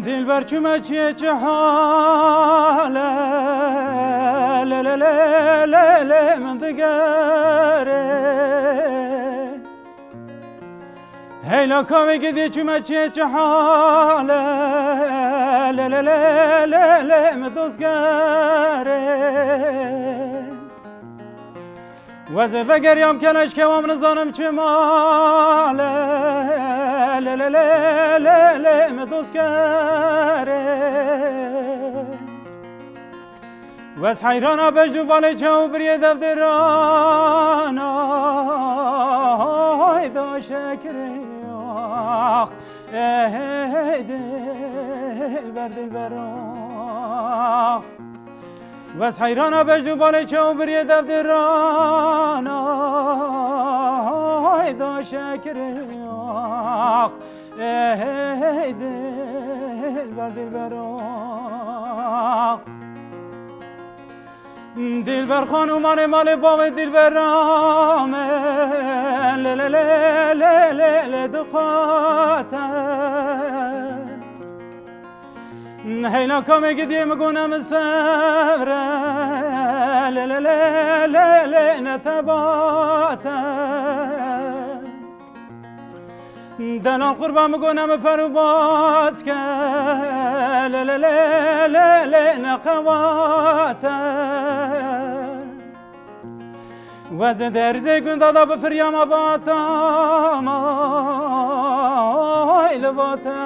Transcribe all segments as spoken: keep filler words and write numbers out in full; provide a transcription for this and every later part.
Dilber çime çiye çi hale, le, le, le, le, le, min digere. Heyla kavê gidê çime çiye çi hale, le, le, le, le, le, min dozgere. Wezê vegeriyam keleş kewam nizanim çi male, le, le, le, le, le, min dost kere. Wez heyrana bejn û balê çaw biriyê devdirana, hayda şekirê ax, ey dilber dilber ax. Wez heyrana bejn û balê çaw biriyê devdirana, hayda şekirê ax, ey dilber dilber ax. Dilber xanûmanê malê bavê dilbera me, lê, lê, lê, lê, lê, lê, diqate. Heyna kamê gidiyê mi gone min sevre, lê, lê, lê, lê, lê, ne tebate. Delal qurban mi gone mi per û baz ke, lê, lê, lê, lê, lê, ne qewate. Wezê derzê gunda da bi firyama batama, oy li bate,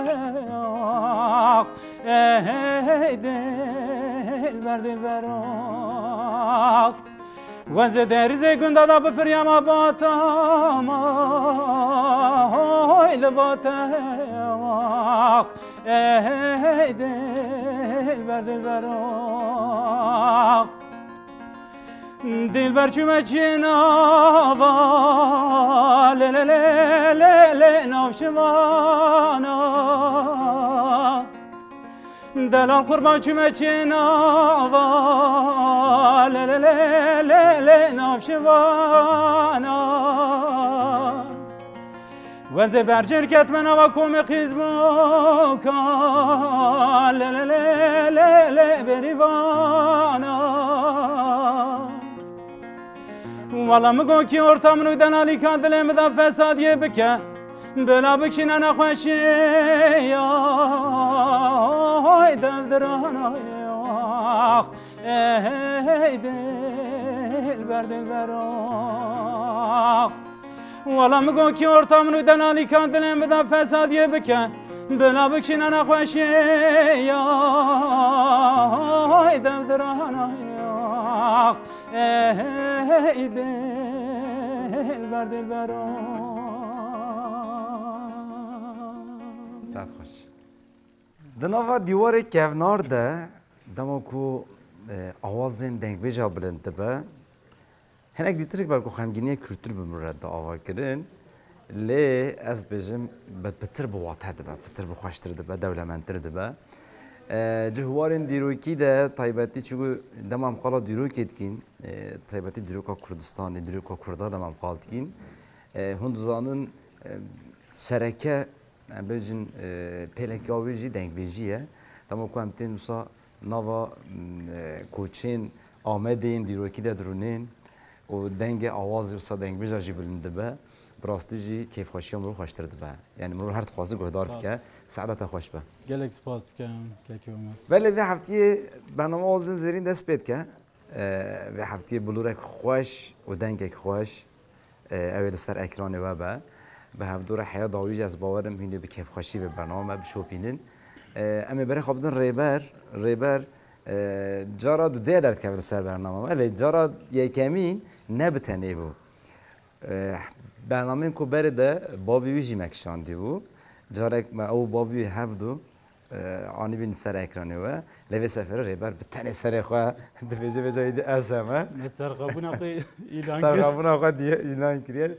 ax, ey dilber, dilber, ax. Wezê derzê gunda da bi firyama batama, oy li bate, ax, ey dilber, dilber, ax. Dilber çime çê nava, lê, lê, lê, lê, lê, nav şivana. Delal qurban çime çê nava, lê, lê, lê, lê, lê, nav şivana. Wezê bercêr ketme nava komê qîzmoka, lê, lê, lê, lê, lê, berîvana. Wala mi got kî orta min û delalîka dilê min de fesadiyê bike, bila bikşîne nexweşiya, oy devdirana, ax, ey dilber, dilber, ax. Wala mi got kî orta min û delalîka dilê min de fesadiyê bike, bila bikşîne nexweşiya, oy devdirana, ax, ey dilber, dilber, ax. Saet xweş. Di nava dîwarê kevnar de, dema ku, e, awazên dengbêja bilind dibe, hinek dîtirek belku xemgîniyê kûrtir bi min re diava kirin. Lê ez dibêjim, bi, pitir bi wate dibe, pitir bi xweştir dibe, dewlemendtir dibe. E, cihwarên dîrokî de taybetî, çiku dema em qala dîrokê dikîn, e, taybetî dîroka Kurdistanê, dîroka Kurda dema em qal dikîn, e, hûn dizanin, e, sereke, em bêjin, e, pêleka wê jî dengbêjî ye. Dema ku em tên wisa nava, m, e, koçên Amedê yên dîrokî de dirûnên û dengê awazê wisa dengbêja jî bilind dibe, bi rastî jî kêfxweşiya mirov xweştir dibe. Yanî mirov her dixwaze guhdar bike. Spas. Saeta te xweş be. Gelek spas dikim, kekê Omer. Belê vê heftiyê bernama Awazên Zêrîn dest pê dike. E, vê heftiyê bilûrek xweş û dengek xweş, e, ew ê li ser ekranê we be. Bi hevdû re heya dawî jî ez bawer im hûn ê bi kêfxweşî vê bername bişopînin. E, em ê berê xwe bidin Rêber. Rêber, e, cara dudê derdikeve li ser bername me, lê cara yekemîn ne bi tenê bû. E, bernameyên ku berê de bavê wî jî me kişandî bû. Carek me ew û bavê wî hevdu, e, anîbîn ser ekranê we. Lê vê seferê Rêber bi tenê serê xwe dibêje, vêca êdî ez heme. Me serxwebûna xwe îlan kir. Serxwebûna xwe diye îlan kiriye.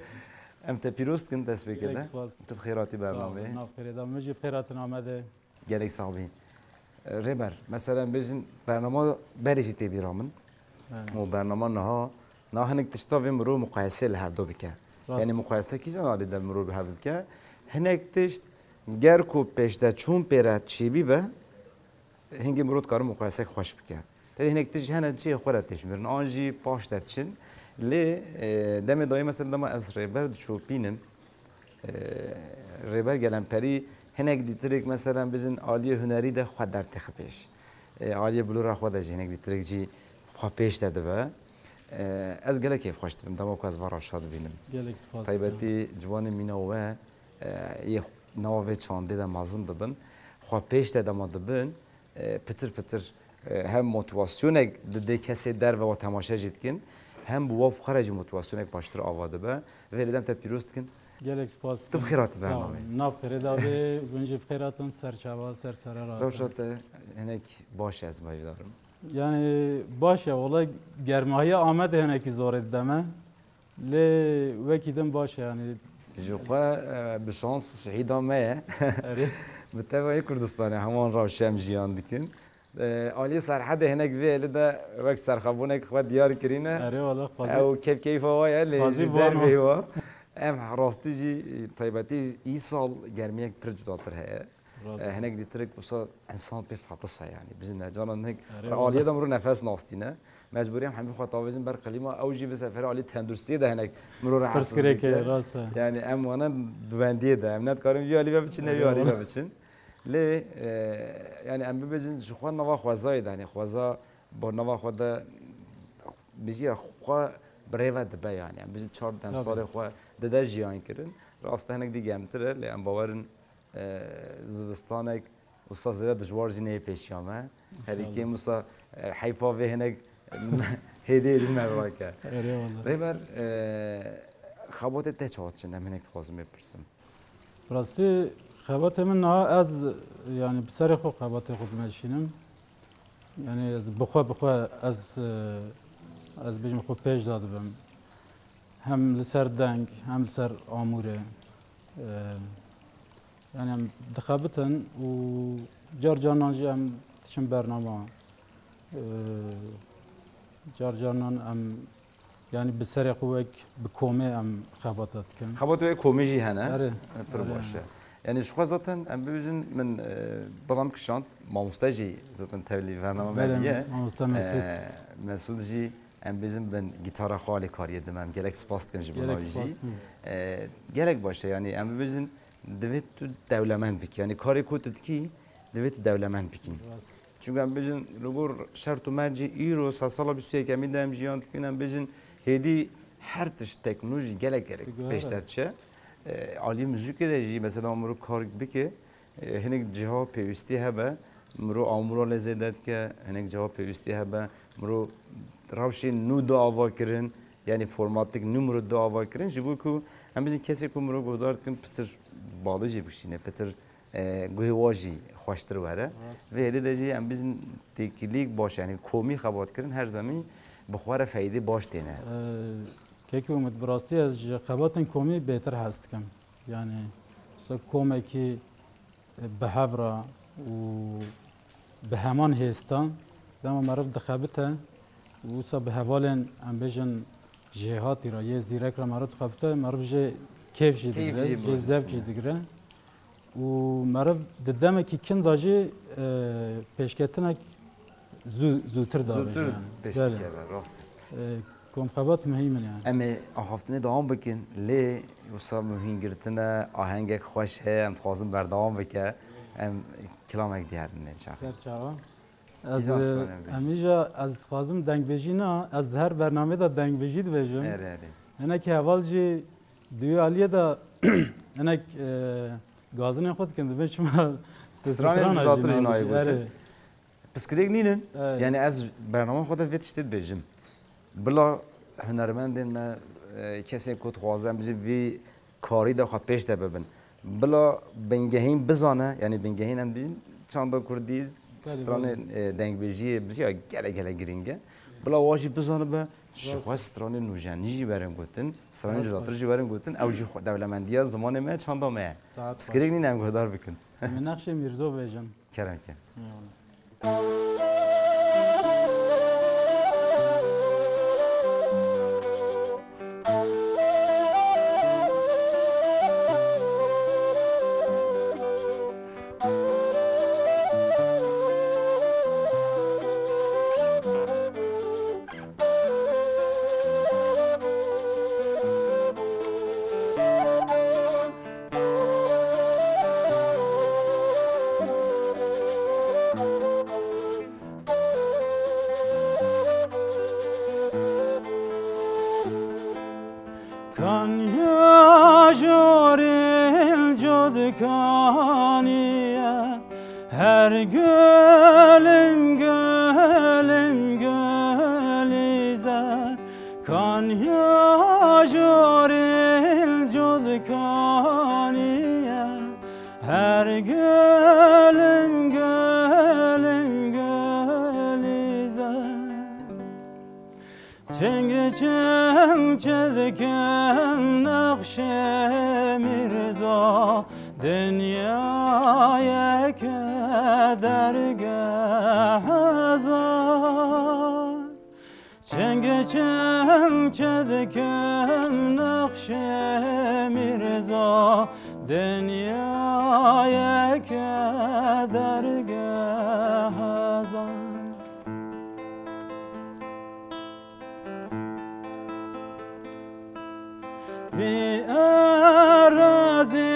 Em te pîroz dikin destpêkê de. Gelek spas. Tu bi xêr hatî bernameyê. Sağ ol, nav xêrê de. Min jî bi xêr hatin Amedê. Gelek sax bî. Rêber, mesela bêjin bernama berê jî tê bîra min. Evet. Û bernama niha, niha hinek tişta vê mirov muqayesê li hevdo bike. Rast. Yanî muqayese kîjan alî de mirov bi hev bike? Hinek tişt ger ku pêşdeçûn pê re çêbî be, hingê mirov dikare muqayesek xweş bike. Tevî hinek tişt hene çiyê xwe re têşmirin, an jî paş de diçin. Lê, e, demê dayê mesela dema ez Rêber dişopînim, e, Rêber Gelemperî hinek dîtirek mesela bijin aliyê hunerî de xwe dertêxi pêş. E, aliyê bilûra xwe de jî hinek dîtirek jî xwe pêş de dibe. E, ez gelek kêfxweş dibim dema ku ez va rewşa dibînim. Gelek spas dikim. Taybetî ciwanê mîna we, e, yê nava vê çandê de mezin dibin. Xwe pêş de dema dibin, e, pitir pitir, e, hem motivasyonek didê kesê derve wa temaşe jî dikin, hem bi wa bi xwe re jî motivasyonek baştir ava dibe. Vê lê dem te pîroz dikin. Gelek spas dikim. Tu bi xêr hatî bernameyê. Sağ ol. Nav xêrê de be, hûn jî bi xêr hatin, ser çava, ser sere re hatin. Rewşa te hinek baş e, ez hêvîdar im. Yani baş e, wele germahiya Amedê hinekî zorê dide me. Lê wekî din baş e, yani. Ji xwe, e, bi şans şehîda me ye. Erê. Bi tevayê Kurdistanê heman rewşê em jiyan dikin. E, aliyê Serhedê hinek vê êlê de wek serxwebûnek xwe diyar kirîne. Erê wele, xwezî. Ew kêf keyfa wa ye, lê xwezî ji derveyî wa. Em rastî jî taybetî îsal germiyek pir cudatir heye. Rast. E, hinek dîtirik wisa insan pê fetis e yani. Bijin ne, canan hinek. Erê, aliyê de mirov nefes nastîne. Mecbûrî em hemî xwe tavêjin ber klîma, ew jî vê seferê alî tenduristiyê de hinek mirov rehetsiz dike. Pirsgirêk e, rast e. Yani em wana dubendiyê de, em ne dikarin vî alî ve biçin, ne vî alî ve biçin. Lê, e, yani em bibêjin ji xwe nava xwezayê de, hani xweza bo nava xwe de bijiya xwe bi rê ve dibe yani. Em bijin çar demsalê xwe dide jiyan kirin. Rast e hinek dî germtir e, lê em bawerin e, zivistanek wisa zêde dijwar jî neyê pêşiya me. Herî kêm wisa, e, heyfa vê hinek hêdî hêdî me rake. Erê wele. Rêber, e, xebatê te çawa diçin? Em hinek dixwazim bipirsim. Rastî xebatê min niha ez, yani bi serê xwe xebatê xwe dimeşînim. Yani ez bi xwe bi xwe ez, e, ez bêjim xwe pêş de dibim. Hem li ser deng, hem li ser amûrê. E, Yani em dixebitin û car carinan jî em diçin bernama. Ee, car carinan em, yani bi serê xwe wek bi komê em xebata dikin. Xebatê wê komî jî hene. Erê. Pir baş e. Yani ji xwe zaten em bibêjin min, e, bala min kişand, mamoste jî zaten tevlî bernama me diye. Belê, mamoste Mesûd. E, Mesûd jî em bêjin bin gîtara xwe alîkariyê dime. Em gelek spas dikin ji bo navî jî. Gelek spas. E, gelek baş e. Yani em bibêjin divê tu dewlemend bikî. Yani karê ku tu dikî, divê tu dewlemend bikî. Rast. Çunku em bêjin li gor şert û mercê îro sedsala bîst û yekemî de em jiyan dikin, em bêjin hêdî her tişt teknolojî gelek gelek pêş de diçe. E, alî muzîkê de jî mesela miro kar bike, e, hinek ciha pêwîstî hebe, miro amûra lê zêde dike, hinek ciha pêwîstî hebe, miro rewşên nû da ava kirin, yani formatik nû miro da ava kirin, ji bo ku em bêjin kesê ku miro guhdar dikin pitir balê jî bikişîne, pitir e, guhê wa jî xweştir were. Rast. Vê hêdî de jî em bêjin têkilîk baş, yani komî xebat kirin her zemî bi xwe re feydê baş têne. E, Kekî Umut, bi rastî ez ji xebatên komî bêtir hez dikim. Yani wisa komekî, e, bi hev re û bi heman hêstan dema meriv dixebite û wisa bi hevalên, em bêjin, jêhatî re, yê zîrek re meriv dixebite, meriv jê kêf jî digire, jê zevk jî digire. Û meriv di demekî kin de jî, e, pêşketinek zû-, zûtir dibe. Zûtir pêş dikeve, rast e. E, komxebat muhîm in yani. Em ê axaftinê dewam bikin, lê wisa min hîn girtine, ahengek xweş heye, em dixwazin berdewam bike. Em kilamek diyar bine çaxê. Ser çawa. Ez, Kîjan stranê bêjî? Em îja ez dixwazim dengbêjî na, ez di her bernameyê de dengbêjî dibêjim. Erê, erê. Hinekî heval jî di wî aliyê de hinek, e, gazinên xwe dikin, dibên çima tu Stranên strana jî cudatir jî nayê nabêjî. Gotin. Erê. Piskirêk nînin. Erê. Yani ez bernama xwe de vê tiştê dibêjim. Bila hunermendên me, e, kesên ku dixwazin em jî vî karî de xwe pêş de bibin. Bila bingehîn bizane, yani bingehîn em bîn çanda kurdî, Belê, stranên, belê. e, dengbêjiyê biziya gelek gelek girîng e. Bila wa jî bizanibe, ji Rast. xwe stranên nûjenî jî werin gotin, stranên Rast. cudatir jî werin gotin, ew jî xwe dewlemendiya zimanê me, çanda me ye. Saet Piskirêk baş. nîne em guhdar bikin. Em ê nexşê Mîrzo bêjin. Kerem ke. Eyvallah. Kanya joril cod kaniye, her gölüm gölüm gölüze. Kanya joril cod kaniye, her gölüm gölüm gölüze. Çeng çeng çedikim nexşê Mîrzo, dinyayeke dergehezar. Çeng çeng çedikim nexşê Mîrzo, dinyayeke dergehezar. Vî erazî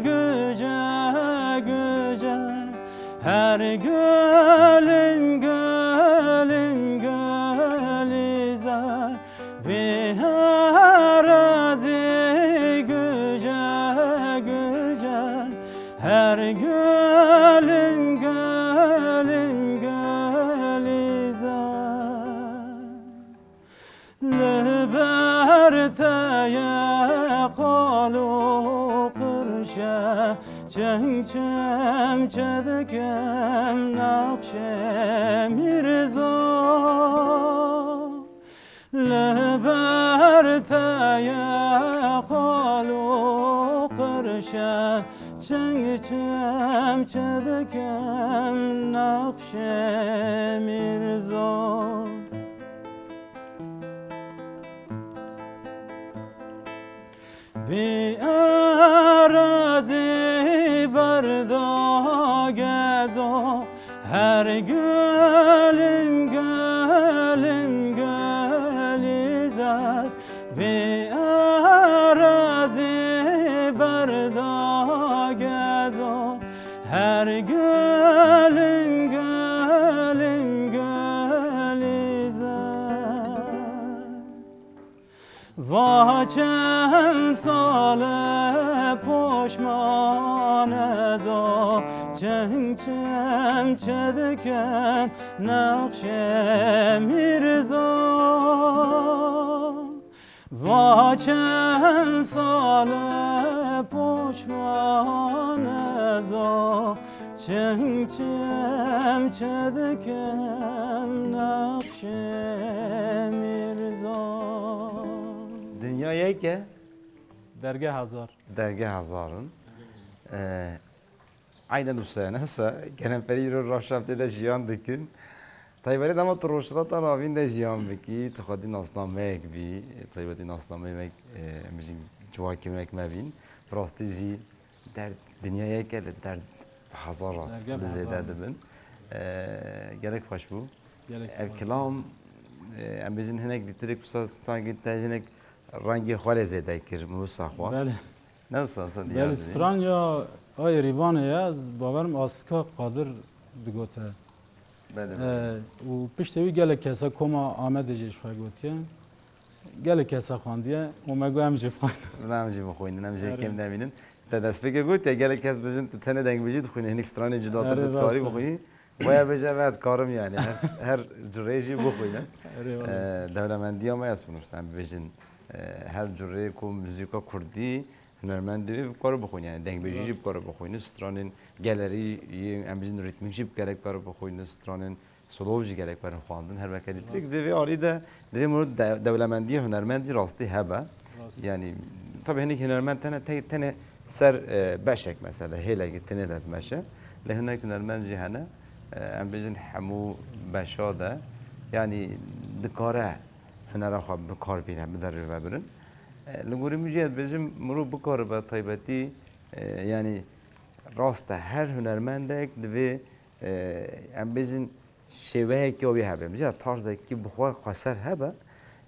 guje guje, her gölüm gölüm gölüze. Vî erazî guje guje, her gölüm gölüm gölüze. Li ber te ye qal û qirşe, çeng çem çedikim nexşê Mîrzo. Li ber te ye qal û qirşe, çeng çem çedikim nexşê Mîrzo. Vî erazî berda gezo, her gölüm gölüm gölüze. Vî erazî berda gezo, her gölüm gölüm gölüze. Va çend sal e poşman ez o, çeng çem çedikim nexşê Mîrzo. Va çend sal e poşman ez o, çeng çem çedikim nexşê Mîrzo. Dinya yek e. Dergehezar. Dergehezar in. Ee, Aynen wisa, ne wisa, gelemperî îro rewşa tê de jiyan dikin. Taybetî dema tu rojhilata navîn de jiyan bikî, tu xwedî nasnameyek bî, taybetî nasnameyek, e, em jî civakê wek me bîn. Bi rastî jî derd dinyayeke li derd hezara Derge bi li zêde hezar. dibin. E, gelek xweş bû. Gelek Ev spas. kilam, e, em bêjin hinek lîtirek wisa stangên te hinek rengê xwe lê zêde kir, min wisa xwar. Belê. Ne wisa, wisa diyar Belê, dibî. Stran ya Ayê Rîvanê ye, ez bawerim Asika Qadir digote. Belê, belê. E, û piştê wî gelek kesa koma Amedê jî ji xwe gotiye. Gelek kesa xwendiye û me got em jî bixwin. Em jî bixwînin, em jî Erê. Kêm nemînin. Te destpêkê got ya gelek kes bijin tu tenê dengbêjî dixwînî, hinek stranên cuda Erê, tu dikarî rast e. Bixwînî. Waya bêje, evet, karim yani. Her, her cureyê jî bixwînim. Erê, wele. Ee, dewlemendiya me ya sonuçta em bêjin, ee, her cureyê ku muzîka kurdî hunermendê wê bikare bixwîne, yani dengbêjî jî Rast. Bikare bixwîne, stranên gelerî, em bêjin rîtmîk jî gerek bikare bixwîne, stranên solo jî gerek bikare xwendin, her weke dîtirek. Rast. Di vê alî de, di vê mirov de, dewlemendiyê hunermend jî rastî hebe. Rast. Yani, tabii hinek hunermend tene, te-, tenê ser, e, beşek mesela, hêlekî tenê de dimeşe. Lê hinek hunermend jî hene, e, em bêjin hemû beşa de, yani dikare hunera xwe bi kar bîne, bide rêvebirin. E, li gorî min jî ez dibêjim, mirov bikaribe taybetî, e, yani rast e, her hunermendek divê, e, em bêjin şêweyekî wî hebe. Mesela tarzekî bi xwe xweser hebe,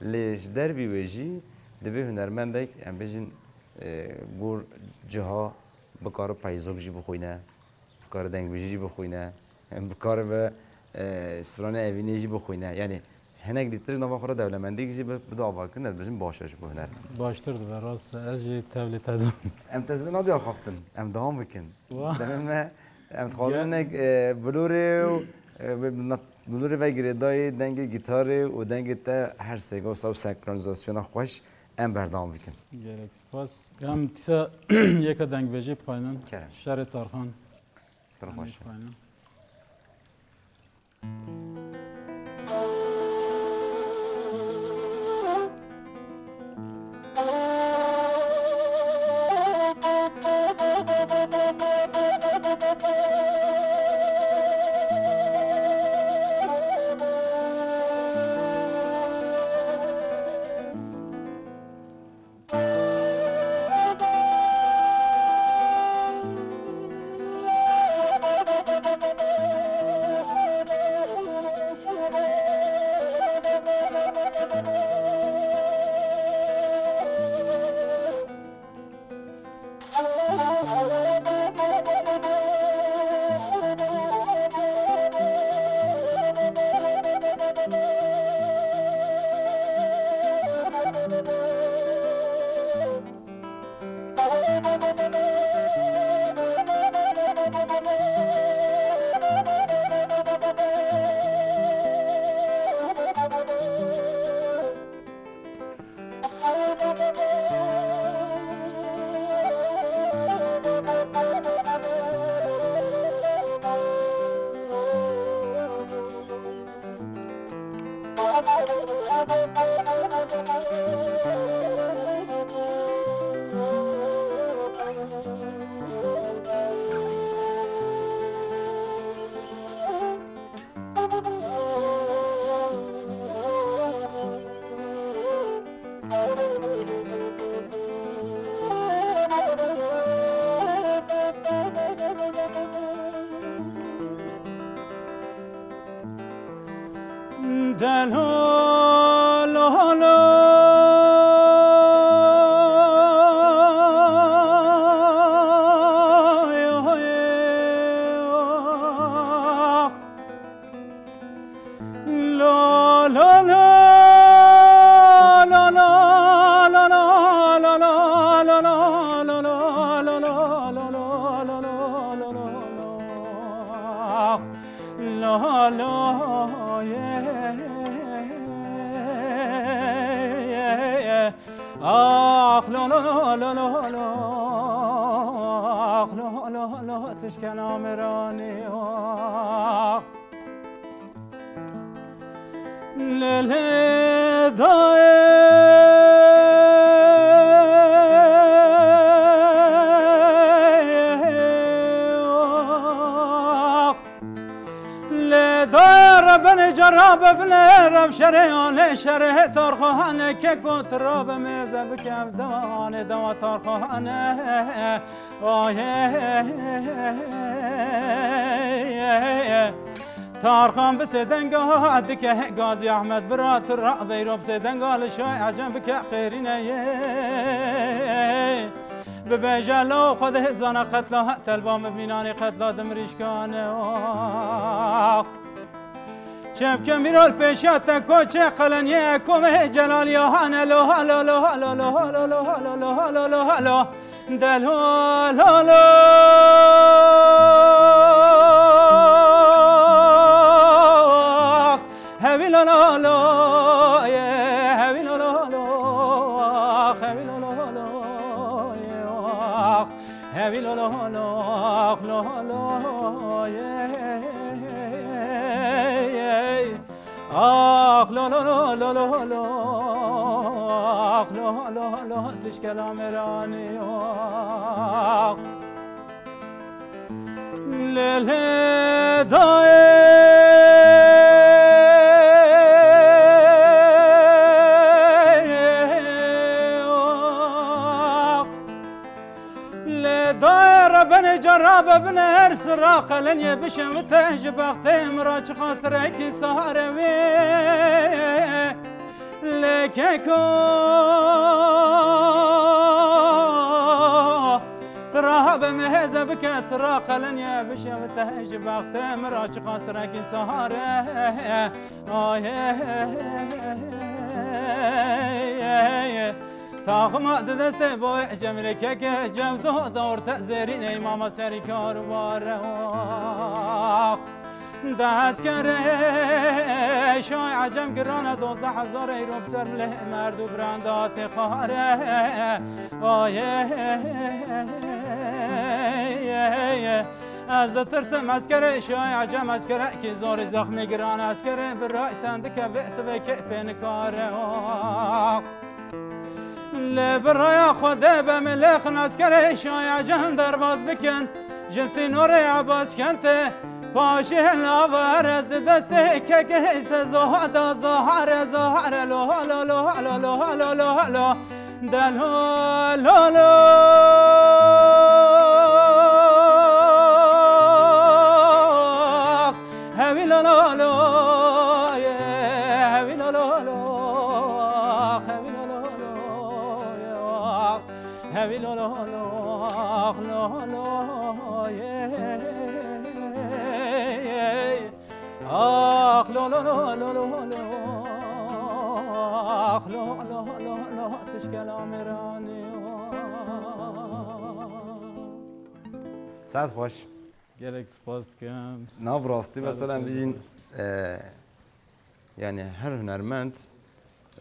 lê ji dervî wê jî divê hunermendek, em bêjin, e, gor ciha bikare peyzok jî bixwîne. Bikare dengbêjî jî bixwîne. Bikare bi, e, stranê evînê jî bixwîne. Yani hinek dîtir nava xwe re dewlemendî jî bi, bide avakirin, ez dibêjim baş e ji bo huner. Baştir dibe, rast e. Ez jî tevlê te dom. Em tezlê nadiya xaftin. Em dewam bikin. Wa. Demê me, em dixwazin Gel. Hinek, e, bilûrê û, e, bi-, na-, bilûrê ve girêdayî dengê gîtarê û dengê te her sêga wisa û senkronizasyona xweş em berdewam bikin. Gelek spas. Em dîsa yeka dengbêjî bixwînin. Kerem. Şerê Tarxan. Pir xweş e. Bixwînin. Ax, lo, lo, lo, lo, lo, lo, ax, lo, lo, lo, tişkena miranî, ax. Lê, lê, dayê. Lê dayê re binê cera be binê rev şerê anê şerê tarxo hane ke got ra be mêze bike ev dewanê dewa tarxo hane. Ayê. Tarxan bi sê denga dike Gazî Ehmed bira tu ra veyro bi sê denga li şoy ecem bike xêrîne yê. Bibêje law xwe dihê zana qetla telva min mînanê qetla di mirîşkane. Ax. Kevke mîral pêşiya te koçê qelenyê komê celal ya hane lo halo lo halo lo halo lo halo lo halo lo halo. Delo lo lo. Hevî lo lo lo ye, hevî lo lo lo, hevî lo lo lo ye, hevî lo lo lo, lo lo ye. Ax lo lo lo lo lo lo, ax lo lo lo, tişkela mêranî, ax. Lê lê dayê, ax. Lê dayê rebenê cara bibine her sira qelenyê bişewite ji bextê min ra çiqas rekî sare wê. Lê keko tu ra habe min hêze bike sira qelenyê bişewite ji bextê min ra çiqas rekî sare. Ay, Taxima di destê boyê cemrê keke cewzo da orte zêrînê mama serî kar û bare. Ax. Da eskere şay ecem girane dozdeh hezar eyro bi ser milê merd û biranda tê xare. Ayê. Ez ditirsim eskere şay ecem eskere ki zorî zexmî giran eskere bi ray ten dike vê sivê kê pê nikare. Ax. Lê bi raya Xwedê be min lê xinaskerê şaya can derbas bikin. Ji sînorê Abaskentê paşê laver ez di destê kekê se zoha da zohare zohare lo halo lo halo lo halo lo halo. Delo lo lo. Hevî lo lo lo, ye, hevî lo lo lo, hevî lo lo lo, ye, hevî lo lo lo, lo lo, ye. Ax lo lo lo lo lo lo, ax lo lo lo lo, tişkela mêranê. Saet xweş. Gelek spas dikim. Na, bi rastî, mesela, em bijîn, e, yani her hunermend,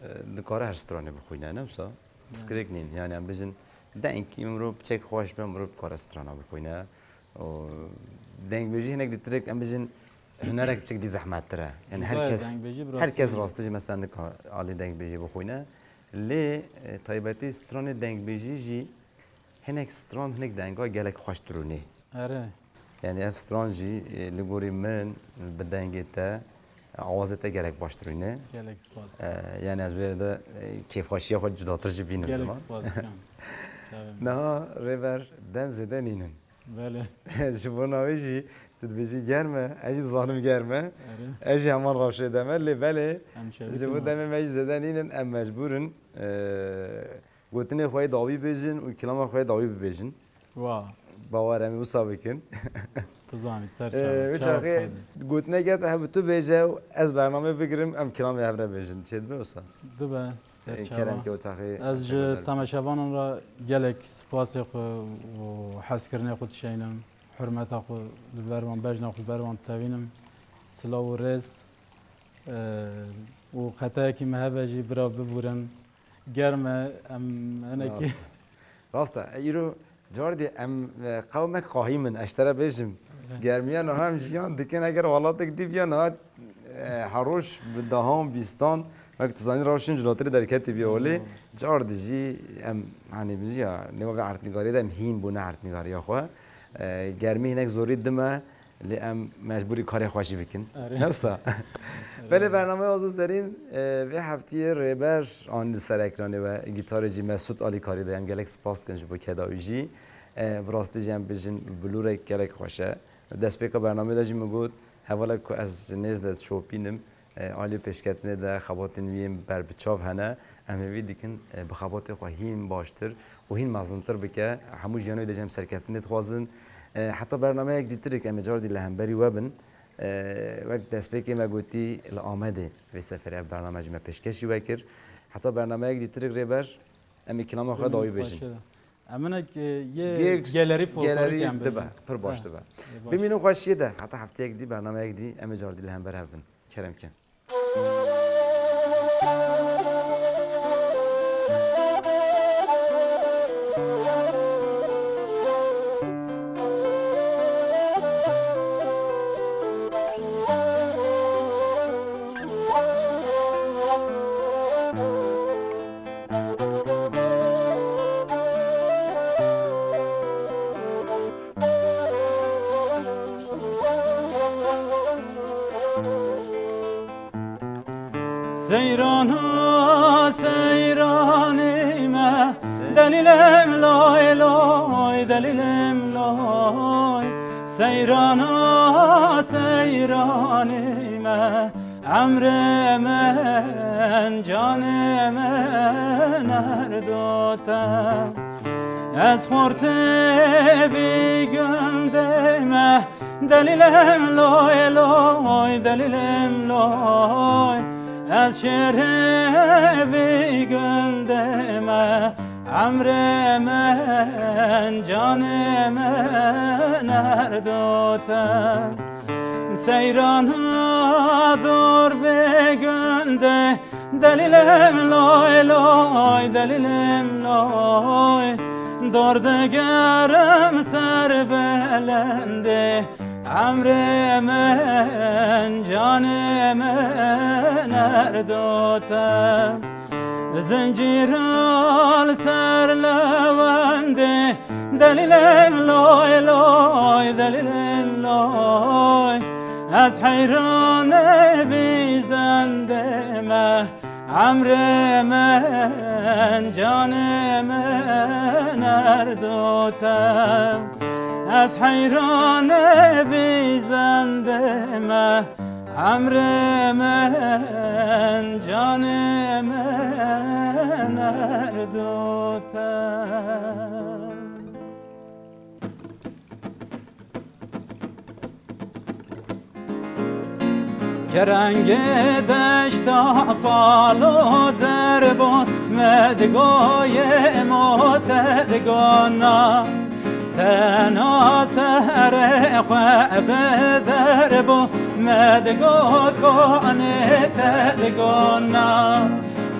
e, dikare her stranê bixwîne, ne wisa? Pirsgirêk nîn. Yani em bijîn deng, mirov piçek xweş be, mirov dikare strana bixwîne. Û dengbêjî hinek dîtirek, em bijîn, hunerek piçek dî zehmettir e. Yani her kes, her kes rastî jî mesela nika alî dengbêjî bixwîne. Lê, e, taybetî stranê dengbêjî jî hinek stran, hinek denga gelek xweş dirûnê. Erê. Yani ev stran jî, e, li gorî min bi dengê te, awazê te gelek baş dirûnê. Gelek spas. E, yani ez vê de, e, kêfxweşiya xwe cudatir jî bînim. Gelek spas dikim. Niha rêber dem zêde nînin. Belê. Ji bo navê jî tu dibêjî germ e, ez jî dizanim germ e. Erê. Ez jî heman rewşê de me, lê belê, ji bo demê me jî zêde nînin, em mecbûr in, e, gotinê xwe yê dawî bêjin û kilama xwe yê dawî bibêjin. Wa. Bawer em ê wisa bikin. Tu zanî, ser çav. Ee, wê çaxê gotineke te hev bi tu bêje û ez bernamê bigirim, em kilamê hev re bêjin. Çê dibe wisa? Dibe, ser çav. Kerem ke wê çaxê. Ez ji temaşevanan re gelek spasê xwe û hezkirinê xwe dişeynim. Hurmeta xwe li ber wan, bejna xwe li ber wan tevînim. Silav û rêz, e, û xetayekî me hebe jî bira bibûrin. Germ e, em hinekî. Rast e. Rast e. Îro cardî em, e, qewmek qahîm in, ez ji te re bêjim. Germiya niha em jiyan dikin, eger welatek dî biya niha, e, her roj bi dehan, bîstan, wek tu zanî rewşên cudatirî derketî biya holê. Cardî jî em, hanî, bijiya, nêva vê erdnîgariyê de em hîn bûne erdnîgariya xwe. E, germî hinek zorî dime, Lê em mecbûrî karê xwe jî bikin. Erê. Ne wisa? Erê. Belê, bernameya Azo Serîn, e, vê heftiyê Rêber anî li ser ekranê we, gîtarê jî Mesûd Alîkarî de, em gelek spas dikin ji bo keda wî jî. E, bi rastî jî em bijin bilûrek gelek xweş e. Destpêka bernameyê de jî min got, hevalek ku ez ji nêz de dişopînim, E, alî pêşketinê de xebatên wî yên berbiçav hene. Em hêvî dikin, e, bi xebatê xwe hîn baştir û hîn mezintir bike. Hemû jiyanê wî de ji em serkeftinê dixwazin. E, heta bernameyek dîtirik em ê cardî li hemberî we bin. E, wek destpêkê me gotî, li Amedê vê seferê ev bername ji me pêşkêşî we kir. Heta bernameyek dîtirik rêber, em ê kilama xwe dawî bêjin. Eminek, e, yê gelerî folklorîk em bêjin. Dibe, pir baş dibe. Bimînin xweşiyê de, heta hefteyek dî, bernameyek dî, em ê cardî li hember hev bin. Kerem kin. Seyrana seyranî me, delîlim loy loy, delîlim loy. Seyrana seyranî me, emrê min, canê min, her du te. Ez xortê vî gundê me, delîlim loy loy, delîlim loy. Ez şêrê vî gundê me, emrê min, canê min, her du te. Seyrana dor vê gundê, delîlim loy loy, delîlim loy. Dor digerim ser belendê, emrê min, canê min, her du te. Zincîra li ser lewendê, delîlim loy loy, delîlim loy. Ez heyranê vî zendê me, emrê min, canê min, her du te. Ez heyranê vî zendê me, emrê min, canê min, her du te. Kerengê deşta palo zer bû, me digo yê mo te digo na. Tena serê xwe bi der bû, me digo konê te digo na.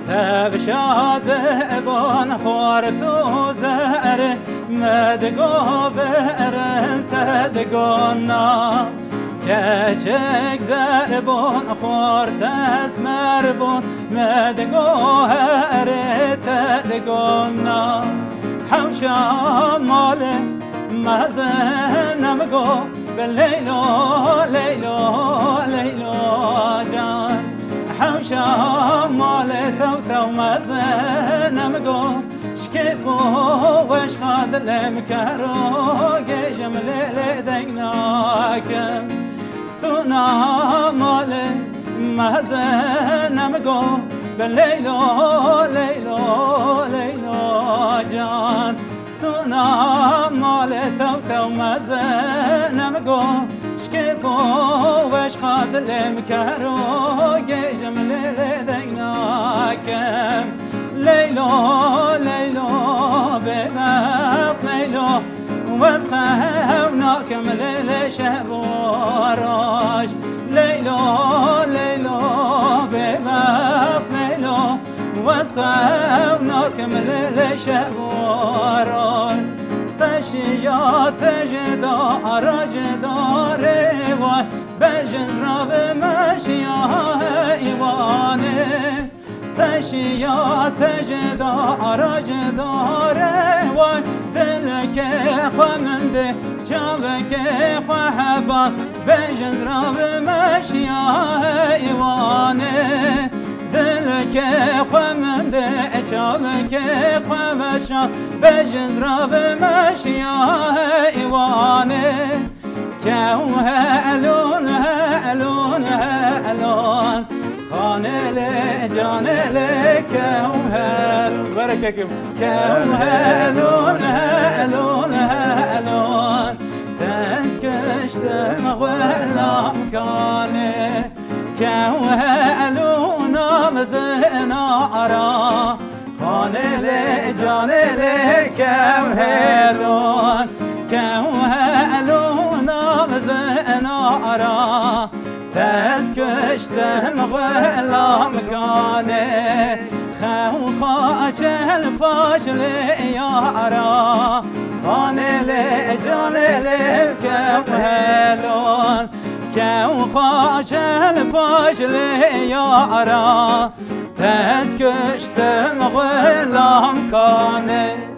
Tevşa dibon xort û zerê, me digo berin te digo na. Keçik zer bûn, xort esmer bûn, me digo herê te digo na. Hewşa malê mezin em go, bi Leylo, Leylo, Leylo can. Hewşa malê tew tew mezin em go, ji kêf û weşxa dilê min kero, gêjim lê lê deng nakim. Stûna malê mezin em go, bi Leylo, Leylo, Leylo can. Stûna malê tew tew mezin em go, ji kêf û weşxa dilê min kero, gêjim lê lê deng nakim. Leylo, Leylo, bêbext Leylo, wez xew nakim lê lê şev û roj. Leylo, Leylo, bêbextê Leylo, wez xew nakim lê lê şev û roj. Te şiya te ji dara ji darê we, bejin rabime şiya heywanê. Te şiya te ji dara ji darê we, dilekê xwe min dê, çavekê xwe heban, bêjin rabime şiya heywanê. Dilekê xwe min dê, çavekê xwe veşan, bêjin rabime şiya heywanê. Kew helûn, helûn, helûn. Xanê lê, canê lê, kew helûn. Berekek im. Kew helûn, helûn, helûn. Dest kişt Tim xulam kanê, kew helûna bi zinara. Xanê lê canê lê kew helûn, kew helûna bi zinara. Tez kuştim xulam kanê, xew xaçel paç lê yara. Xanê lê canê lê kew helûn, kew xaçel paç lê yara. Tez kuştim xulam kanê.